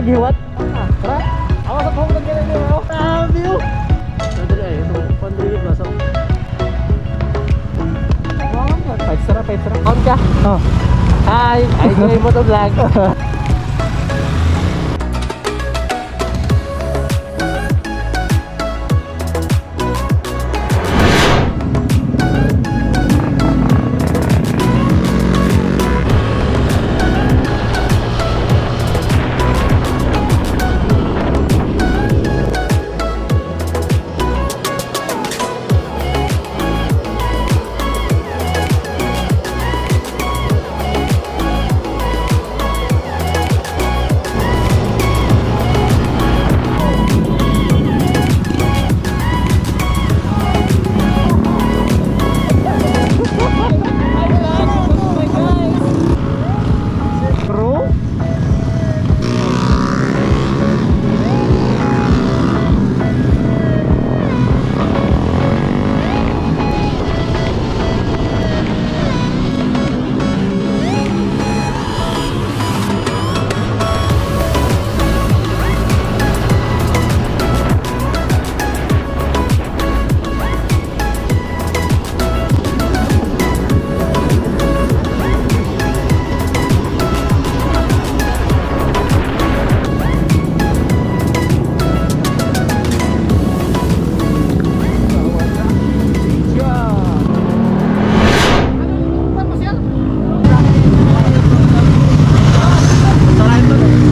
Gihiwat. Tara. Ako sa phone lang ganun yun. Ah, view. Nandali ay ito pandri ba sa. Five star, five star. On ka. Oh. Hi, I enjoy mo to vlog. Bro?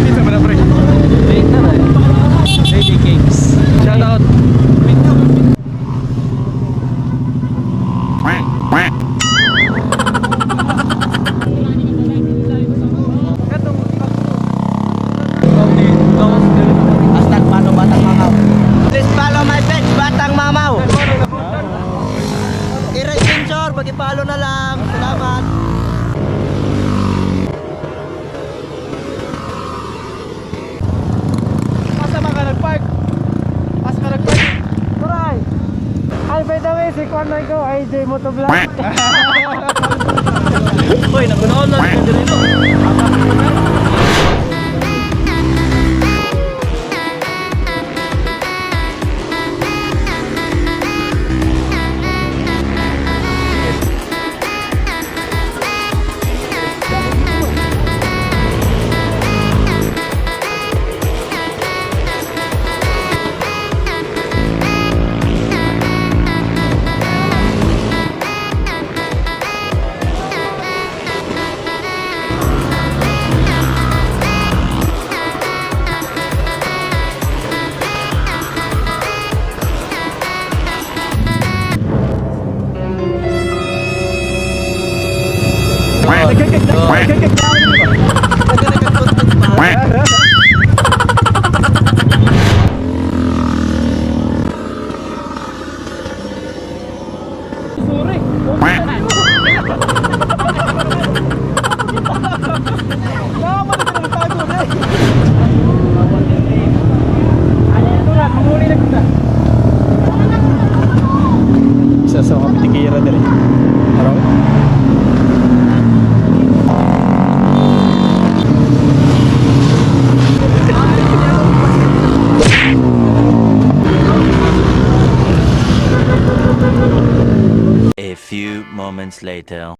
Pizza ba na, pre? Lady Cakes. Shout out. Hashtag Pano Batang Mamaw. Please follow my page, Batang Mamaw. Iray Sensor, pag-follow na lang. Salamat. Asa man ka nag-park? Asa ka nag-park? Turay! Ay, by the way, si Kwan ko, AJ Motovlog. Uy, nagunaon na. Isa sa mga pitikira dali. Araw. A few moments later.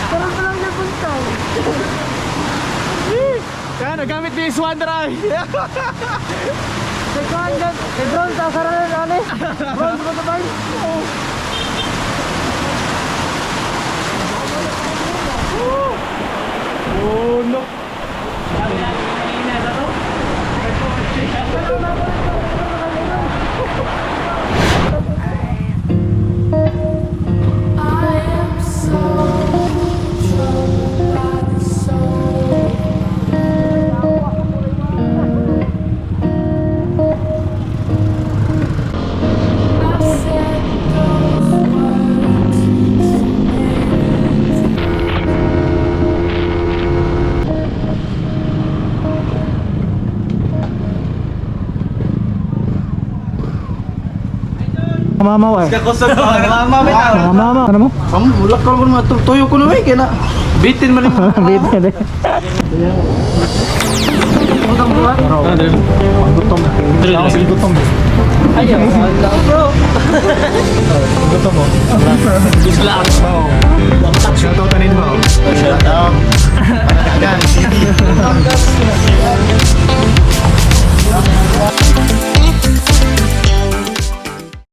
Karoon pa lang napunta. Kaya nagamit ni Swan Dry. Si Kwan, si Bron, sasara na ano eh. Bron, Motovlog. Oh no. I am so troubled by the soul. I've said those words so many times. Mama eh. Kakusog pa. Mama bitaw. Mama. Ano mo? Am, ulak ka mo tuyo ko na eh kaya na. Bitin man mo. Bitin eh. Gutom. Ako sige gutom. Ayaw, bro. Gutom mo. Shoutout tanin mo. Shoutout. Yan.